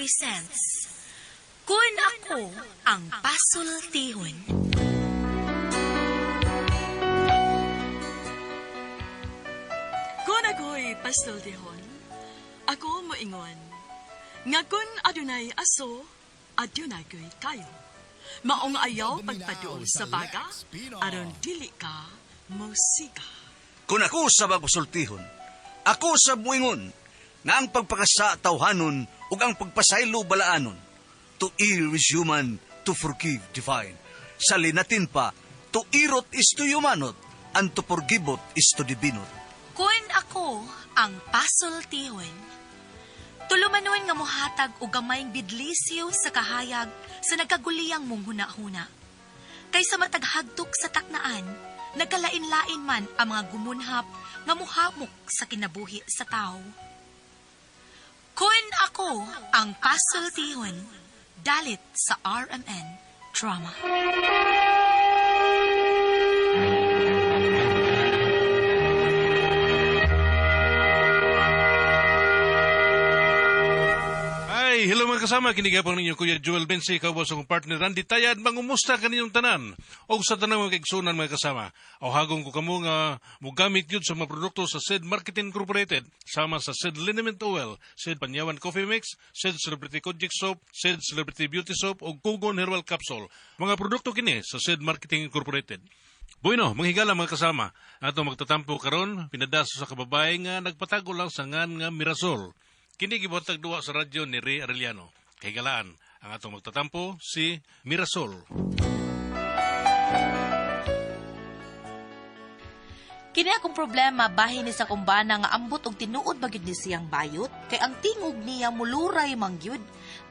presents Kun Ako Ang Pasultihon. Kung ako'y pasultihon, ako moingon, nga kun adunay aso, adunay ko'y kayo. Maong ayaw pagpaduol sa baga, aron dili ka musika. Kung ako sa magpasultihon, ako sa muingon, nga ang pagpakasa tawhanon ug ang pagpasaylo balaanon. To err is human, to forgive divine. Sa linatin pa, to irot is to humanot, and to forgivot is to divinot. Kun ako ang pasultihon. Tulumanon nga mohatag og gamayng bidlisyo sa kahayag sa nagkaguliyang mong huna-huna. Kaysa mataghagtok sa taknaan, nagkalain-lain man ang mga gumunhap nga muhamok sa kinabuhi sa tao. Kun ako ang pasultihon, dalit sa RMN Drama. Ay, hello mga kasama, kinigapang ninyo Kuya Joel Bensi, kawas akong partner Randy Tayad, mangumusta kaninyong tanan. Og sa tanang mga kaigsunan mga kasama, awhagong ko kamo nga mugamit yun sa mga produkto sa SED Marketing Incorporated, sama sa SED Liniment Oil, SED Panyawan Coffee Mix, SED Celebrity Kojik Soap, SED Celebrity Beauty Soap, o Kugon Herbal Capsule. Mga produkto kini sa SED Marketing Incorporated. Bueno, manghigala mga kasama. Ato magtatampo karon pinadaso sa kababae nga nagpatago lang sa ngan nga Mirasol. Kini gibuhatag duwa sa radyo ni Ray Arellano. Kahigalaan, ang atong magtatampo si Mirasol. Kini akong problema bahin ni sa kumbana nga ambot og tinuod ba gyud ni siyang bayot kay ang tingog niya muluray man gyud.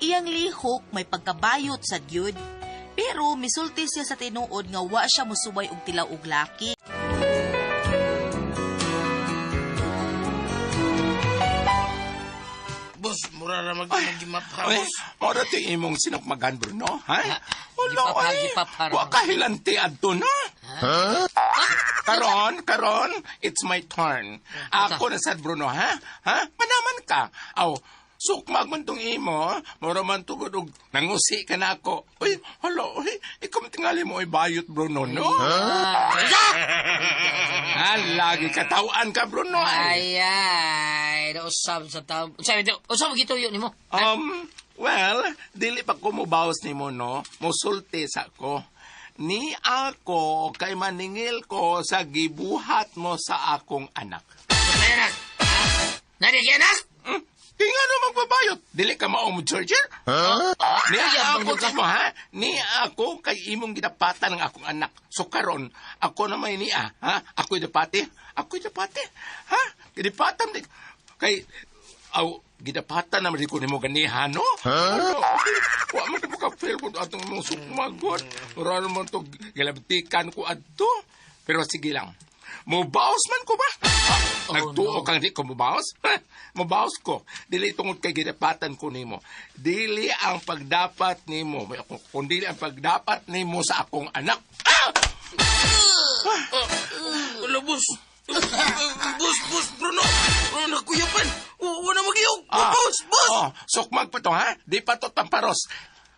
Iyang lihok may pagkabayot sad gyud. Pero misulti siya sa tinuod nga wa siya mosuway og tilaw og laki. Boss, mura ra mag magimapha, Oy, boss. mora to imong sinukmagan, Bruno, ha? Wala, gipapha, oy. gipapha ra. Wa kahilanti adto na. Karon, karon, it's my turn. Ako na sad, Bruno, ha? Ha? Manaman ka. Aw, sukmag man tong imo, mora man tugod og nangusi ka na ako. Uy, hala, uy, ikaw man tingali mo, uy, bayot, Bruno, no? Ha, lagi katawan ka, Bruno. Ay, Ay. ay, nausab sa tao. Unsa man unsa man gituyo nimo? Well, dili pa ko mubawas nimo, no? Musulti sa ko. Ni ako kay maningil ko sa gibuhat mo sa akong anak. Ay, anak. Nari kay anak? Kaya nga no magbabayot. Dili ka mao mo, Georgia? Huh? Ni Ay, ako abang mo, ha? Ni ako kay imong gidapatan ang akong anak. So karon, ako na may niya, ha? Ako'y dapati. Ako'y dapati. Ha? Gidapatan di kay aw gidapatan na ko nimo ganiha, no? Huh? Wa man ko ka-feel ko atong mong sukmagot. Ora man to gilabtikan ko adto. Pero sige lang. Mubaos man ko ba? Oh, Nagtuo no. kang di ko mubaos? Mubaos ko. Dili tungod kay gidapatan ko nimo. Dili ang pagdapat nimo, kundi ang pagdapat nimo sa akong anak. Ah! Wala, boss. Boss, boss, Bruno. Bruno, nakuyapan. Wala magyog. Ah. Boss, boss. Oh, sukmag pa to ha? Di pa to tamparos.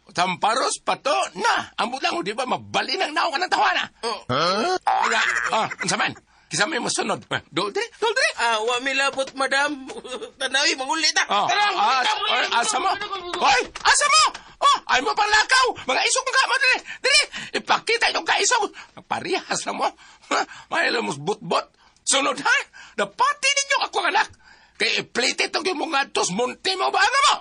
Tamparos pa to na. Ambot lang, di ba mabali ng naong ka ng tawana. Oh. Huh? Ah, unsa man? Kisa may mosunod. Doldre, doldre. Ah, wa mi labot, madam. Tanawi, mangulit na. Oh, Tara, ah, asa mo? Hoy, asa mo? Oh, ay mo pang lakaw. Mga isog ka mo dili. Dili, ipakita itong kaisog. Parehas lang mo. Ha? May mo bot-bot. Sunod ha? Napati ninyo ako ang anak. Kay iplite itong yung mga tos munti mo ba ano mo?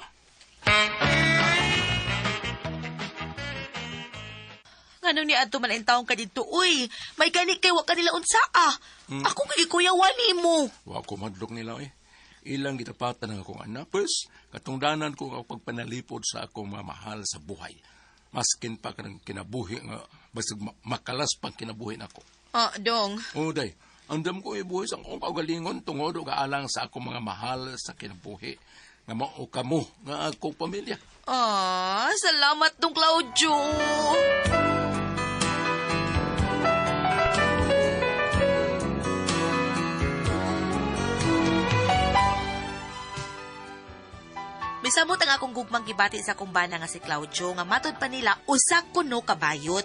Ngano ni adto man ang taong ka didto uy, may gani kay wa kanila unsa ah. Ako kay kuyawan nimo. Wa ko madlok nila eh. Ilang gitapatan ang akong anak. Pues, katungdanan ko ang pagpanalipod sa akong mamahal sa buhay. Maskin pa kanang kinabuhi nga, basig makalas pang kinabuhi nako. Ah, dong. O, day. Andam ko ibuhi sa akong kaugalingon tungod og alang sa akong mga mahal sa kinabuhi. Nga mao kamo nga akong pamilya. Ah, salamat dong Claudio. Misamot ang akong gugmang gibati sa akong bana nga si Claudio nga matod pa nila usa kuno kabayot.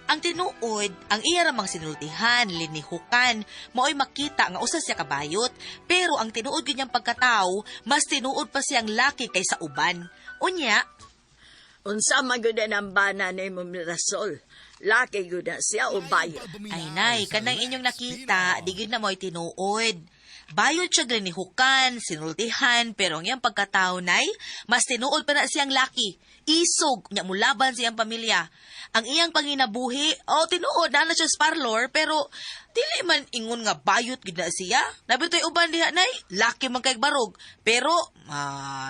Ang tinuod, ang iya ramang sinultihan, linihukan, maoy makita nga usa siya kabayot, pero ang tinuod gyud niyang pagkatao, mas tinuod pa siyang laki kaysa uban. Unya, Unsa man gyud ang bana nimo Mirasol? Laki gyud na siya o bayot? Ay nay, kanang inyong nakita, di gyud na mo'y tinuod. Bayot siya glinihukan, sinultihan, pero ang iyang pagkatao, nay, mas tinuod pa na siyang laki. Isog, nya mulaban siyang pamilya. Ang iyang panginabuhi, oh, tinuod, na na siya sa parlor, pero dili man ingon nga bayot gid na siya. Nabitoy uban diha, nay, laki man kay barog. Pero,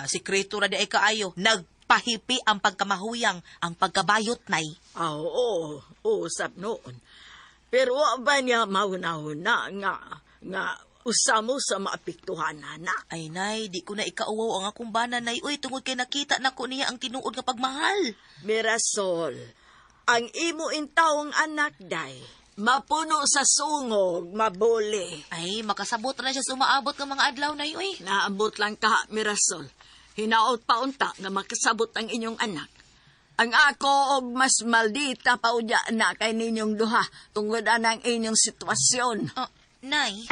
sikreto ra di ay kaayo. Nagpahipi ang pagkamahuyang, ang pagkabayot, nay. Ah, oo, usap noon. Pero wa ba niya mahuna-huna nga nga usa mo sa maapektuhan na? Ay, nay, di ko na ikauwaw ang akong bana, nay. Uy, tungod kay nakita na ko niya ang tinuod nga pagmahal. Mirasol, ang imo intawong anak day, mapuno sa sungog, mabuli. Ay, makasabot na siya sa umaabot ng mga adlaw, nay, uy. Naambot lang ka, Mirasol. Hinaot pa unta nga makasabot ang inyong anak. Ang ako og mas maldita pa unya na kay ninyong duha tungod anang inyong sitwasyon. Oh, nay.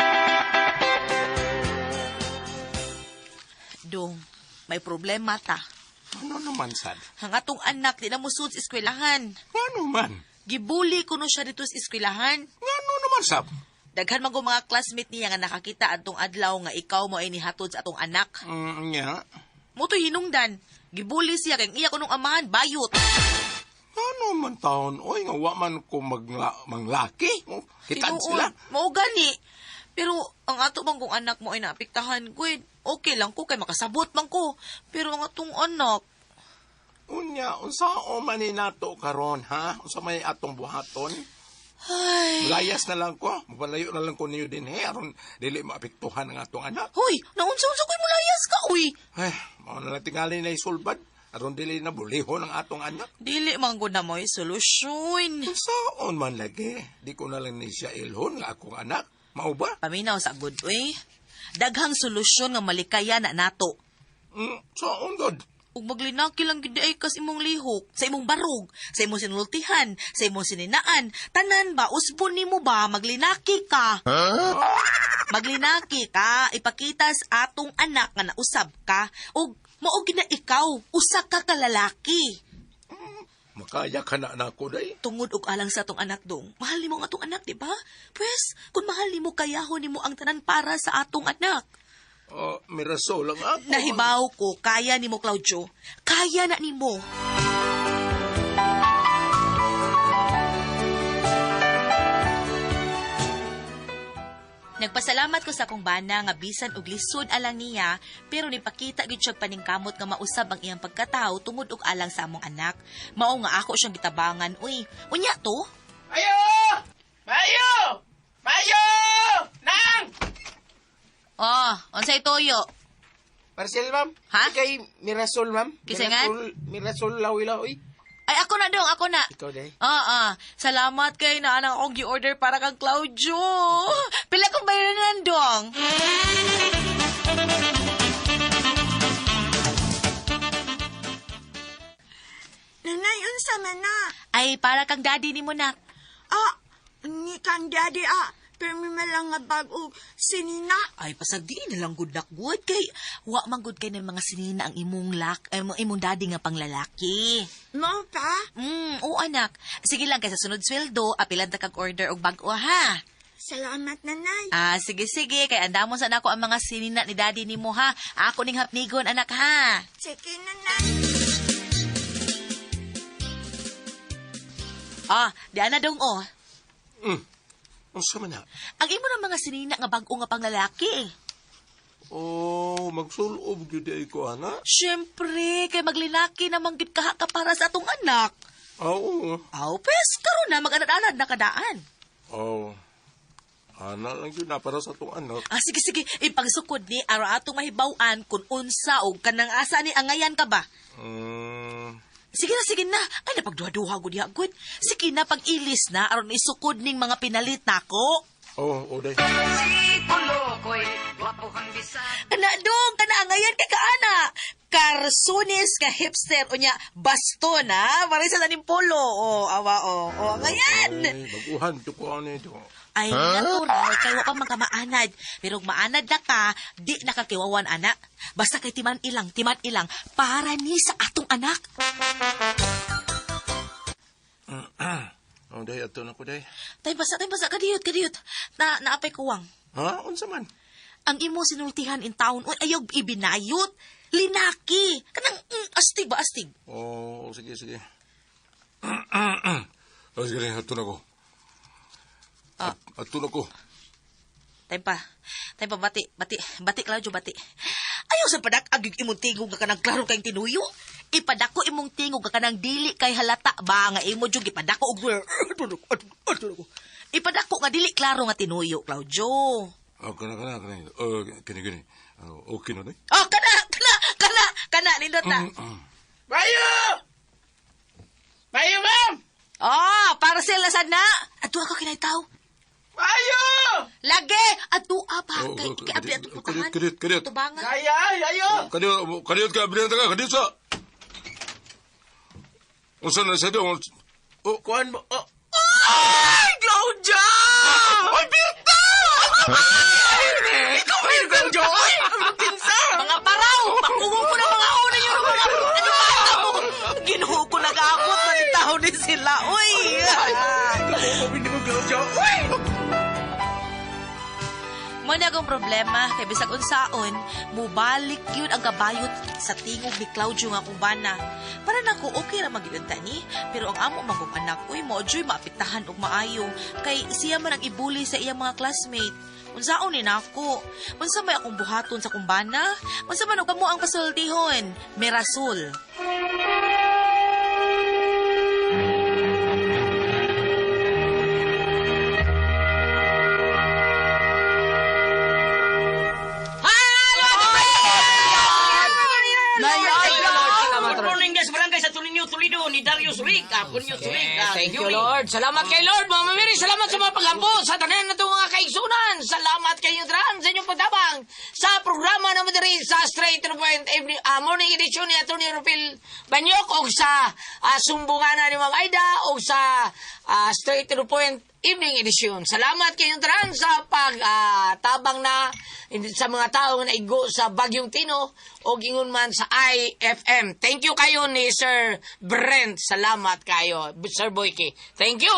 Dong, may problema ta. Ano naman, sad? Ang atong anak, di na musud sa eskwelahan. Ngano man? Gibuli ko no siya dito sa eskwelahan. Ngano naman, sab? Daghan man ko mga classmate niya nga nakakita atong adlaw nga ikaw mo ay nihatod sa atong anak. Nya. Moto'y hinungdan. Gibuli siya kay ang iya ko nung amahan, bayot. Ngano man taon? Oy, nga wa man ko manglaki. Oh, kitan Tinuod, sila. Mao gani. Pero ang ato man kong anak mo ay naapektahan ko. Eh. Okay lang ko kay makasabot man ko. Pero ang atong anak, Unya, unsa o man ni nato karon ha? Unsa may atong buhaton? ay. Layas na lang ko. Mapalayo na lang ko niyo din he aron dili maapektuhan ang atong anak. Hoy, naunsa-unsa ko'y mulayas ka, uy. Ay, mao na lang tingali na isulbad aron dili na bulihon ang atong anak. Dili man gud na mo'y solusyon. Unsaon man lagi? Di ko na lang ni siya ilhon nga akong anak. Mao ba? Paminaw sa good, uy. Daghang solusyon nga malikaya na nato. Saon god? Ug maglinaki lang gid ay kas imong lihok, sa imong barog, sa imong sinultihan, sa imong sininaan, tanan ba usbon nimo ba maglinaki ka? Maglinaki ka, ipakita sa atong anak nga nausab ka ug mao gid na ikaw, usa ka kalalaki. Makaya ka na nako day. Tungod og alang sa atong anak dong. Mahal nimo ang atong anak, di ba? Pwes, kung mahal nimo kayahon nimo ang tanan para sa atong anak. Oh, Mirasol lang ako. Nahibaw ko, kaya nimo Claudio. Kaya na nimo. Nagpasalamat ko sa akong bana nga bisan og lisod alang niya, pero nipakita gyud siya paningkamot nga mausab ang iyang pagkatao tungod og alang sa among anak. Mao nga ako siyang gitabangan. Uy, unya to? Mayo! Mayo! Mayo! Nang! Oh, unsay toyo? Marcel, ma'am. Ha? Kay Mirasol, ma'am. Kinsa nga? Mirasol, Mirasol, lawi-lawi. Ay, ako na dong, ako na. Ikaw, day. Ah, ah. Salamat kay na anak akong gi-order para kang Claudio. Pila kong bayaran dong. Nanay, unsa man na? Ay, para kang daddy ni mo na. Ah, ni kang daddy ah. Pero may lang nga bag-o sinina. Ay, pasagdiin na lang good luck good kay wa man good kay ng mga sinina ang imong lak, ay, imong daddy nga panglalaki. Mo pa? Oo anak. Sige lang kay sa sunod sweldo, apilan ta kag order og bag-o ha. Salamat, nanay. Ah, sige sige kay andamon sa nako ang mga sinina ni daddy nimo ha. Ako ning hapnigon anak ha. Sige, nanay. Ah, di ana dong oh. Unsa man na? Ang imo ng mga sinina nga bag-o nga panglalaki. Oh, magsulob gyud ay ko ana. Siyempre, kay maglinaki namang gid kaha ka para sa atong anak. Oo. Aw, pes, karon na mag-anad-anad na kadaan. Oh. Ana lang gyud na para sa atong anak. Ah, sige, sige. Ipagsukod ni araw atong mahibaw-an kung unsa o kanang asa ni angayan ka ba. Sige na, sige na. Ay, napagduha-duha gud ya, gud. Sige na, pag-ilis na, aron isukod ning mga pinalit nako. Oh, oh, day. Kana dong, kana ngayon kay kaana. Karsunis ka hipster unya baston ha. Pare sa tanim polo. Oh, awa oh. Oh, ngayon. Ay, baguhan to ko ano ito. Ay, natural kay wa pa man ka maanad. Pero kung maanad na ka, di nakakiwawan ana. Basta kay timan ilang para ni sa atong anak. Oh, day, ato na ko, day. Tay basa, kadiyot, kadiyot. Na naapay kuwang. Ha? Unsa man? Ang imo sinultihan in town, uy, ayaw ibinayot. Linaki. Kanang astig ba astig? Oh, sige, sige. Oh, sige, ato na ko. Ah. Ato na ko. Tay pa. Tay pa bati, bati, bati Claudio bati. Ayaw sa padak agig imong tingog nga kanang klaro kayong tinuyo. Ipadako imong tingog nga kanang dili kay halata ba nga imo jud ipadako og ipadako nga dili klaro nga tinuyo, Claudio. Oh, kana, kana, kana. Oh, kini, kini. Oh, okay na, day. Oh, kana, kana, kana, kana nindot na. Bayo! Bayo, ma'am! Oh, para sila sad na. Ato ako kinaytaw. Bayo! Lagi, ato pa Oh, kay oh, kay abli ato kadiyot, putahan. kadiyot, kadiyot. Tubangan. Kaya, ayo! Kadiyot, kadiyot ka, ablihan ta ka, kadiyot sa. Unsa na sa do? Oh, Kuan mo, oh. Ay, Claudia! Ay, Berta! Ikaw ba yung Claudia? Ay, ang kinsa! Mga paraw, pakungo ko na mga una yun, mga ano ba mo? Ginuho ko nag-aabot, manitaw ni sila. Uy! Hindi mo, Claudia. Uy! Mo na akong problema, kay bisag unsaon, mubalik yun ang kabayot sa tingog ni Claudio nga kubana. Para nako okay ra magyud ni, pero ang amo magong anak, uy, mo joy maapektahan og maayo kay siya man ang ibuli sa iyang mga classmate. Unsaon ni nako? Unsa may akong buhaton sa kumbana? Unsa man og kamo ang pasultihon? Mirasul. Good morning, guys. Barangay sa Tulinyo, Toledo, ni Darius Rick. Ako niyo, Rick. Thank you, Lord. Salamat kay Lord, Mama Mary. Salamat sa mga paghampo sa tanan na itong mga kaigsunan. Salamat kayo, Tran, sa inyong pagtabang sa programa naman diri sa Straight to the Point every, morning edition ni Atty. Rufil Banyok o sa sumbungan ni Ma'am Aida o sa Straight to the Point evening edition. Salamat kayong Tran sa pagtabang na sa mga tao nga naigo sa Bagyong Tino o gingon man sa IFM. Thank you kayo ni Sir Brent. Salamat kayo, Sir Boyke. Thank you.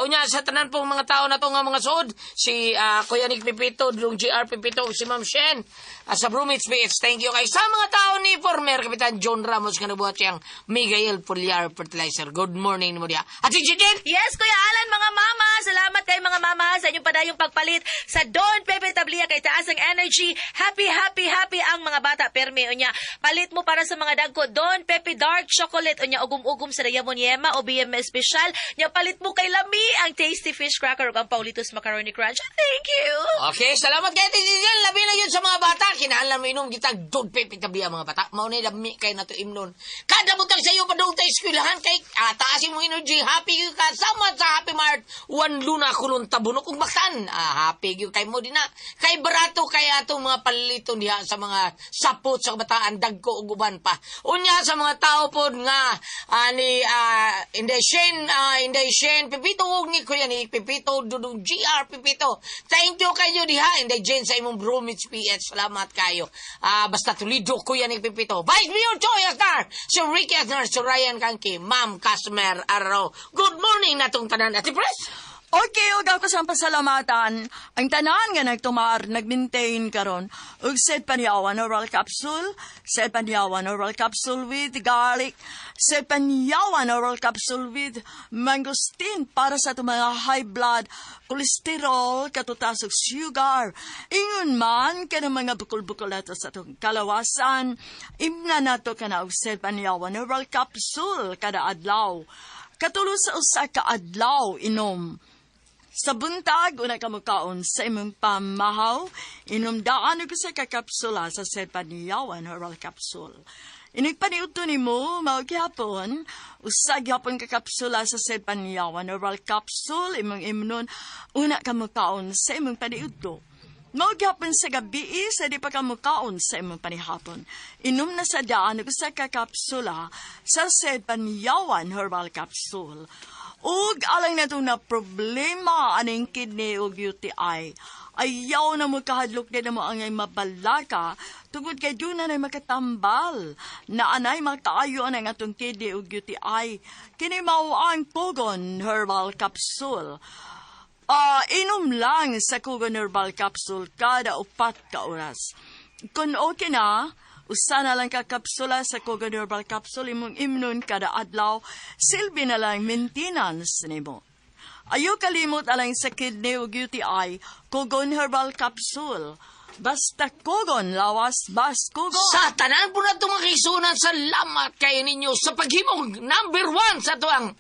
Unya sa tanan pong mga tao na to nga mga suod, si Kuya Nick Pipito, Dulong GR Pipito, si Ma'am Shen, sa Brumits PH. Thank you kayo sa mga tao ni former Kapitan John Ramos nga nabuhat siyang Miguel Pulyar Fertilizer. Good morning mo diya. At si Jijin! Yes, Kuya Alan, mga mama. Salamat kay mga mama sa inyong padayong pagpalit sa Don Pepe Tablia kay taas ang energy. Happy, happy, happy ang mga bata. Permi, unya. Palit mo para sa mga dagko. Don Pepe Dark Chocolate. Unya, ugum-ugum sa Dayamon Yema o BM Special. Unya, palit mo kay Lami ang Tasty Fish Cracker ug ang Paulitos Macaroni Crunch. Thank you. Okay, salamat kay Ate Jijin. Labi na yun sa mga bata. Kinahanglan mo inom kita Don Pepe Tablia mga bata. Mao ni lami kay nato imnon. Kada butang sa iyo padung ta eskwelahan kay taasin mo energy. Happy gyud ka sama sa Happy Mart. One Luna kulon tabunok ug baktan. Happy gyud kay mo dinha. Kay barato kay atong mga paliton diha sa mga sapot sa kabataan dagko ug uban pa. Unya sa mga tao pod nga ni Inday Shane, Inday Shane Pipito ug ni Kuya ni Pipito Dudong GR Pipito. Thank you kayo diha Inday Jane sa imong Bromwich PH. Salamat kayo. Basta tulido Kuya ni Pipito. Vice Mayor Joy Aznar, si Ricky Aznar, si Ryan Kanki, Ma'am Casmer Arro. Good morning natong tanan. Ate Pres. Okay, ug ako sa pasalamatan. Ang tanan nga nagtumar, nag-maintain karon. Ug said panyawan oral capsule, said panyawan oral capsule with garlic, said panyawan oral capsule with mangosteen para sa atong mga high blood, cholesterol, katutas ug sugar. Ingon man kanang mga bukol-bukol nato sa atong kalawasan, imna nato kana og said panyawan oral capsule kada adlaw. Katulo sa usa ka adlaw inom. Sa buntag, una ka mukaon sa imong pamahaw, inom daan og usa ka kapsula sa Sepaniyawan Herbal Capsule. Inig paniudto nimo mao gihapon, usa gihapon ka kapsula sa Sed Panyawan Herbal Capsule imong imnon una ka mokaon sa imong paniudto. Mao gihapon sa gabi sa di pa ka mokaon sa imong panihapon. Inom na sa daan og usa ka kapsula sa Sed Panyawan Herbal Capsule. Ug alang na na problema aning kidney ug UTI. Ayaw na mo kahadlok din na mo angay mabalaka tungod kay doon na makatambal na anay makaayo ang atong kidney ug UTI. Kini mao ang Kogon Herbal Capsule. Inom lang sa Kogon Herbal Capsule kada 4 ka oras. Kung okay na, usa na lang ka kapsula sa Kogon Herbal Capsule imong imnon kada adlaw, silbi na lang maintenance nimo. Ayaw kalimot alang sa kidney ug UTI, Kogon Herbal Capsule. Basta Kogon, lawas, bas Kogon. Sa tanan po na itong mga kaigsuonan, salamat kayo ninyo sa paghimong number 1 sa tuang.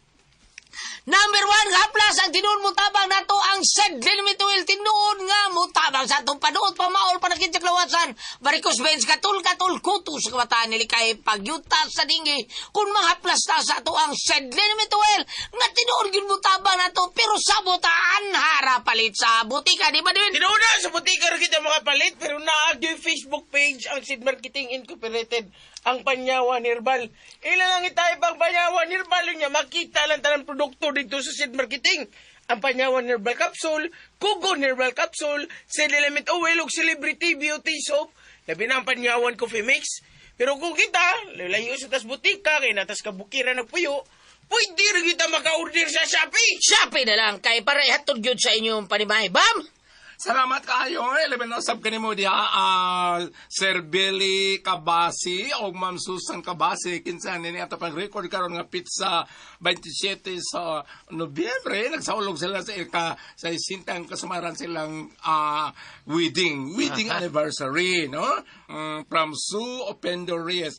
Number 1 nga plus ang tinuod mo tabang nato ang Sed Liniment Oil, tinuod nga mo tabang sa atong panuot pamaol panakit sa klawasan varicose veins katul katul kuto sa kabataan nilikay pagyuta sa dingi kung mahaplas ta sa ato ang Sed Liniment Oil nga tinuod gyud mo tabang nato pero sabotaan hara palit sa butika, di ba din? Tinuod na sa butika ra kita makapalit pero naa gyud Facebook page ang Seed Marketing Incorporated ang Panyawan Herbal. Ila lang itay pang Panyawan Herbal niya makita lang tanang produkto dito sa Seed Marketing. Ang Panyawan Herbal Capsule, Kugon Herbal Capsule, Seed Element Oil ug Celebrity Beauty Soap. Labi na ang Panyawan Coffee Mix. Pero kung kita, layo sa tas butika, kay natas kabukiran nagpuyo, pwede rin kita maka-order sa Shopee. Shopee na lang kay para ihatod gyud sa inyong panimahe. Bam! Salamat kayo. Eleven na usab kanimo diha, Sir Billy Cabasi o Ma'am Susan Cabasi kinsa nini ato pang record karon nga pizza 27 sa Nobyembre nagsaulog sila sa ika sa isintang kasamaran silang wedding anniversary, no? From Sue Opendo Reyes.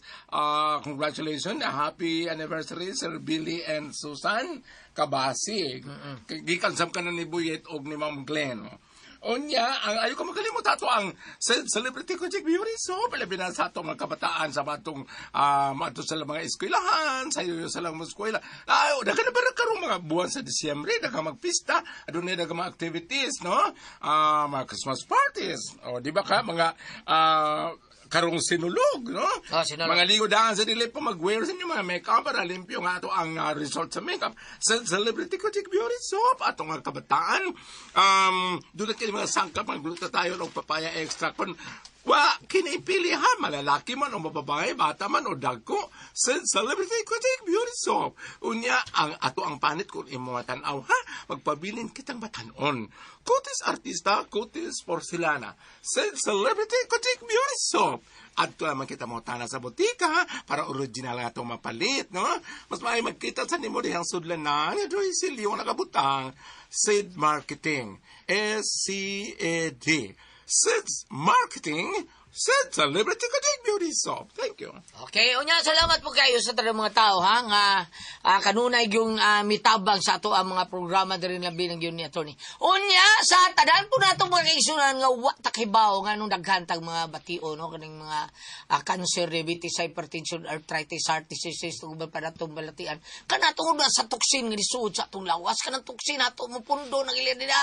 Congratulations, happy anniversary Sir Billy and Susan Cabasi. Gikan sab ka na ni Buyet og ni Ma'am Glenn. Unya, ang ayaw ko makalimot ato ang Celebrity Kojik Beauty Soap. Labi na sa ato mga kabataan sa batong ato sa mga eskwelahan, sa iyo sa lang mga eskwela. Ay, daga na ba karong mga buwan sa Disyembre, daga magpista, adunay daga mga activities, no? Mga Christmas parties. O, di ba ka mga karong sinulog, no? Oh, sinulog. Mga ligo daan sa dili pa mag-wear sa inyo mga makeup para limpyo nga ato ang result sa makeup. Sa Celebrity Kojik Beauty Soap, ato nga kabataan, doon na kayo mga sangkap, magluto tayo ng papaya extract. Kung wa, kinipili ha, malalaki man o mababae, bata man o dagko, sa Celebrity Kojik Beauty Soap. Unya, ang ato ang panit kung imo matanaw ha, magpabilin kitang batanon. Kutis artista, kutis porcelana. Sa Celebrity Kojik Beauty Soap. Adto naman kita mo tana sa botika para original nga itong mapalit, no? Mas maayo magkita sa nimo dihang sudlanan, ito silyo nakabutang. Seed Marketing. S-C-A-D. Seed Marketing. Seed Celebrity Kojik Beauty Soap. Thank you. Okay, unya salamat po kayo sa tanang mga tao ha nga kanunay yung mitabang sa ato ang mga programa diri labi ng yun ni attorney. Unya sa tanan po nato mga kaigsunan nga wa takibaw nga nung daghan tag mga batio no kaning mga cancer, diabetes, hypertension, arthritis, heart diseases ug uban pa natong balatian. Kana tungod na sa toxin nga nisuod sa atong lawas, kanang toxin ato mopundo nang ilin nila.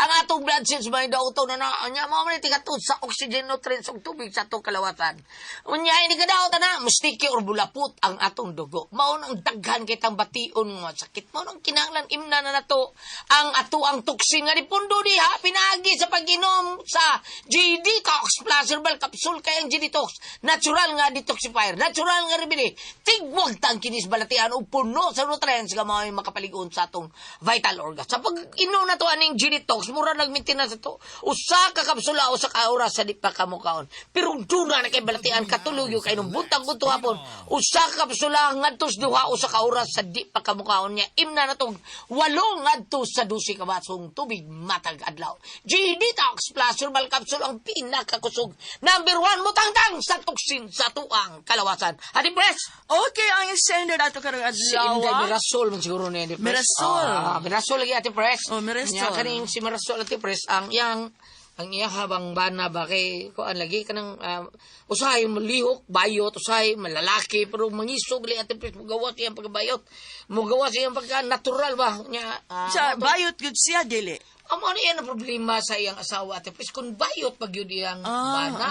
Ang atong blood cells may dauto na na unya mao man tigatod sa oxygen nutrients ug tubig sa atong kalawasan. Unya ini kadaot na mustiki or bulapot ang atong dugo. Mao nang daghan kitang bation nga sakit. Mao nang kinahanglan imna na nato ang ato ang toxin nga nipundo diha pinaagi sa pag-inom sa GD Tox Plus Herbal Capsule kay ang GD Tox natural nga detoxifier, natural nga remedy. Tigwag tang kinis balatian og puno sa nutrients nga mao'y makapalig-on sa atong vital organs. Sa pag-inom na to aning GD Tox, mura nag-maintenance to. Usa ka kapsula usa ka oras sa di pa kamukaon. Pero duna na kay balatian katulog yung kay nung buntag udto hapon. Usa ka kapsula ngadto sa duha usa ka oras sa di pa kamukaon niya. Imna na tong 8 ngadto sa 12 ka basong tubig matag adlaw. GD Tox Plus Herbal Capsule ang pinakakusog. Number 1 mutangtang sa toxin sa tuang kalawasan. Ati Press. Okay, ang sender ato karong Si adlaw. Inday Mirasol man siguro niya, Ate Press. Mirasol. Mirasol lagi, Ate Press. Oh, Mirasol. Nya, kaning si Mirasol, Ate Press, ang yang Ang iya habang bana ba kay kuan lagi kanang usahay malihok bayot, usahay malalaki pero mangisog li, Ate Pres, mugawas iyang pagkabayot. Mugawas iyang pagka natural ba nya. Sa bayot gud siya dili. Amo ano yan ang problema sa iyang asawa, Ate Pres, kung bayot pag yun iyang bana.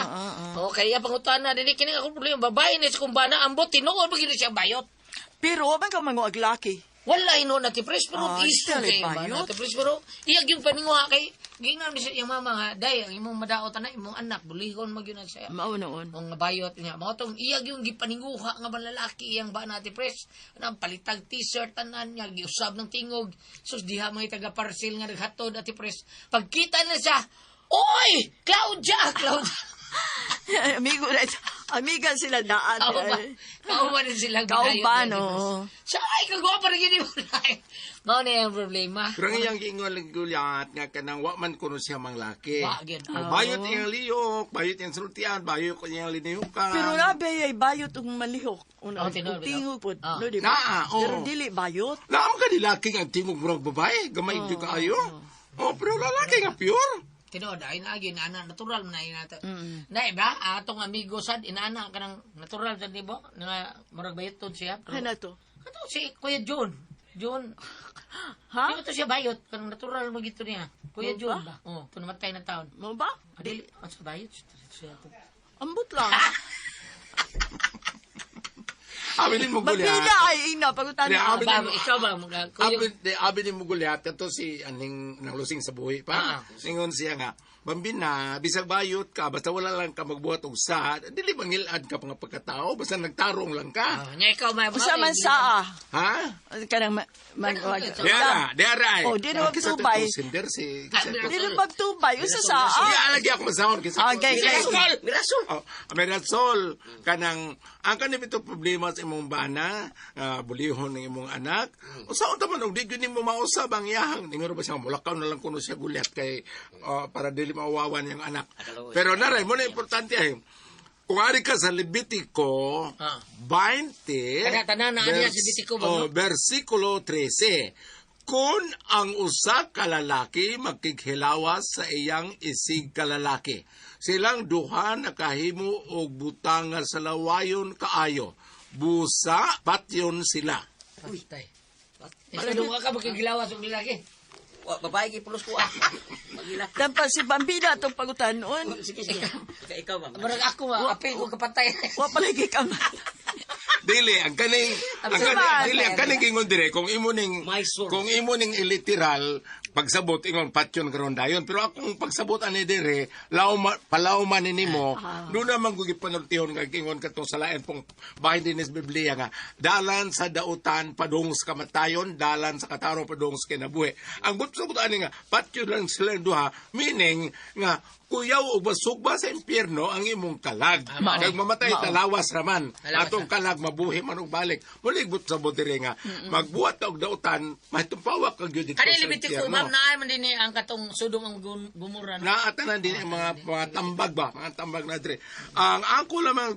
O kaya pangutana dili kini ako problema babae ni sa kung bana ambot tinuod pag yun siya bayot. Pero wa man ka manguag laki. Wala ino na Pres, pero iso dili kay bana, bayot. Ate Pres, pero iyag yung paninguha kay giingon mi sa iyang mama nga day ang imong madaot ana imong anak bulihon mag yun na siya. Mao noon. Mga bayot niya. Mga tong iyag yung gipaninguha nga malalaki iyang bana, Ate Pres. Ano, ang palitag t-shirt tanan niya, giusab ng tingog. Sus diha mga taga-parcel nga naghatod, Ate Pres. Pagkita na siya, oy! Claudia! Claudia! Amigo na amiga sila daan. Kauban. Kauban din silang Kauban, binayo, Ate Pres. oo. Siya, ay, kagwapa rin yun yung Mao na yung problema. Pero ang iyang giingon lang gulyat nga kanang wa man kuno siya manglaki. Wa, gyud. Oh, bayot iyang liyok, bayot iyang sultian, bayot iyang linihukan. Pero nabe ay bayot ug malihok. Una, Oh, tinuod, ug tingog pod. Ah. No, di ba? Naa, oo. Pero dili bayot. Naam ka ni laki nga tingog murag babae, gamay oh, kaayo. Oh, pero lalaki nga pure. Tinuod, ay naagi, inaana, natural man na inata. Na iba, atong amigo sad, inaana ka ng natural sad, di ba? Nga, murag bayot siya. Pero, Ano to? Kato si Kuya John. John. Ha? Di ba to siya bayot? Kanang natural mo gito niya. Kuya Mo John ba? Oh, ito namatay na taon. Mo ba? Dili, ang sa bayot siya to. Ambot lang. Abi ni mo gulyat. Mabila ay ina pagutan Di, na. abi Ba, ni ikaw ba? Mga, kuya, Abi, di, abi ni mo gulyat kato si aning nanglusing sa buhi pa. Singon siya nga, Bambina, bisag bayot ka, basta wala lang ka magbuhat og sa, dili mangilad ka mga pagkatao, basta nagtarong lang ka. Ah, nya ikaw may Usa man saa. Ha? Kanang mag Diara, diara ay. Oh, di na Kisa to magtubay. itong sender si kisa to. Dili magtubay usa saa. Sige, alagi ako masahon kisa. Ah, gay, gay. Mirasol, Mirasol. Oh, Mirasol kanang ang kanang ito problema sa imong bana, bulihon ng imong anak. Usaon ta man og di gyud nimo mausab ang iyahang. Ningon ba siya mulakaw na lang kuno siya gulyat kay para dili mawawan yung anak. Pero naray mo na importante ay kung ari ka sa Levitico 20 Kana, tanan na niya sa Levitico ba, no? oh, versikulo 13. Kung ang usa ka lalaki magkighilawas sa iyang isig kalalaki, silang duha nakahimo og butanga sa lawayon kaayo. Busa patyon sila. Patay. Ikaw ka magkigilawas og lalaki. Wa, babae kay pulos ko ah. Magila. Tampa si Bambina atong pagutanon. Sige, sige. Ikaw, ma'am. Murag ako ma, apil ko kapatay. Wa pala kay kamat. Dili ang kaning ang kaning dili ang kaning ingon dire kung imo ning My source. kung imo ning iliteral pagsabot ingon patyon karon dayon pero akong pagsabot ani dire lauma palawman ni nimo do naman ko gipanultihon nga ingon katong sa lain pong bahin din sa Biblia nga dalan sa dautan padung sa kamatayon dalan sa katarong padung sa kinabuhi ang but ani nga patyon lang sila duha meaning nga kuyaw og basugba sa impyerno ang imong kalag kag mamatay talawas raman Talawas atong kalag mabuhi man og balik muligbot sa bodere nga magbuhat ka og dautan mahitumpawak ka gyud didto Kani sa Levitico, impyerno ma'am, naay man din ni ang katong Sodom ang Gomorrah. no? Naatanan din ang mga tambag ba, mga tambag na dire. Ang ako lamang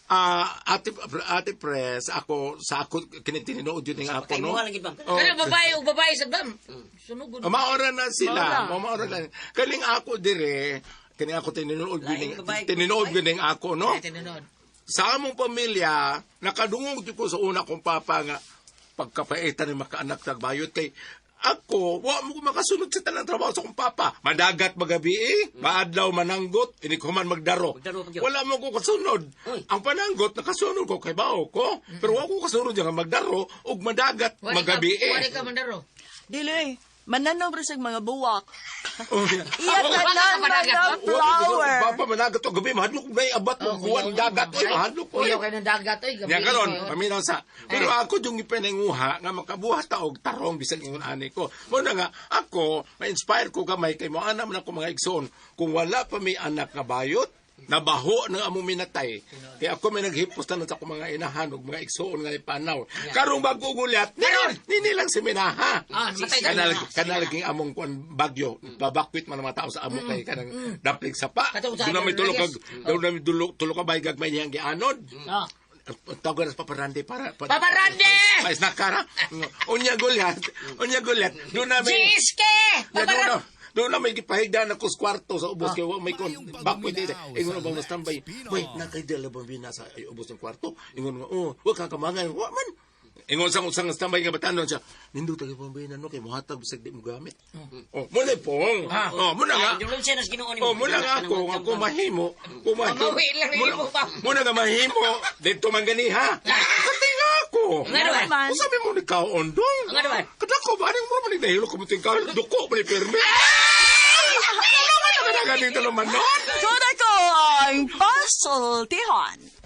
Ate Pres, ako sa ako kinitinood yun yung ako no. Kay mo lang gid, ma'am. Oh. Kani babae og babae sa bam. Sunog. Maora na sila. Maora na. Kaling ako dire, kaning ako tinuod yun Laing babae, tinuod yun yung ako no. Ay, tinuod. Sa among pamilya, nakadungog jud ko sa una kong papa nga pagkapaitan ni makaanak tagbayot kay ako, wa mo ko makasunod sa tanang trabaho sa akong papa. Madagat magabi eh, maadlaw mananggot, ini ko man magdaro. Magdaro pa gyud. Wala mo ko kasunod. Uy. Ang pananggot, nakasunod ko kay bao ko. Pero wa ko kasunod nga magdaro ug madagat magabi eh. Wala ka mandaro. Dili. Mananaw ra sa mga buwak. Oh, yeah. Iya Wala ka tanan madagat, mga ma'am? flower. Papa managat og gabi mahadlok na abat mo kuwan dagat oy mahadlok oy. Uyaw kayo ng dagat oy, gabi. Nya karon, Oy. paminaw sa. Pero ako yung ipananguha nga makabuhat ta og tarong bisag ingon ani ko. Mo na nga ako ma-inspire ko gamay kay mo anam na ko mga igsoon kung wala pa may anak nga bayot nabaho ng among minatay. Kaya ako may naghipos tanan sa akong mga inahan ug mga igsoon nga ipanaw. Karong bago gulyat, nini lang si minaha. Ah, namatay ka Kanal na. kanal laging among kuan bagyo, babakwit man ang mga tao sa amo kay kanang daplig sapa. Katong sa Doon na may tulog Reyes. kag doon na may tulog ka bay gagmay niyang gianod. Ah. Tawag na sa Papa Randy para, Papa Randy! Pa snack ka ra. Unya gulyat, unya gulyat. Doon na may GSK! Ya, doon na. Doon na may gipahigda na ko sa kwarto sa ubos kay wa may kon bakwit di. Ingon bang standby. Wait, na kay dala bang bina sa ay, ubos ng kwarto. Ingon nga, oh, wa ka kamangay, wa man. Ingon sa usang standby nga batanon siya. Nindot kay bang bina no kay mohatag bisag di mo gamit. Oh, mo na pong. Oh, mo na nga. Ay, siya nas Ginoo nimo. Oh, muna nga ako, nga kung mahimo, kung mahimo, Mamawi lang muna, nimo pa. muna nga mahimo, dito man gani ha. Katinga ako. Nga naman. Kung sabi mo ni kaon dong. Nga naman. Kadako ba, anong mo man nahilo ko muting kaon, duko pa ni pirmi. Ano naman ang dito naman nun? Kuda ko ang pasultihon.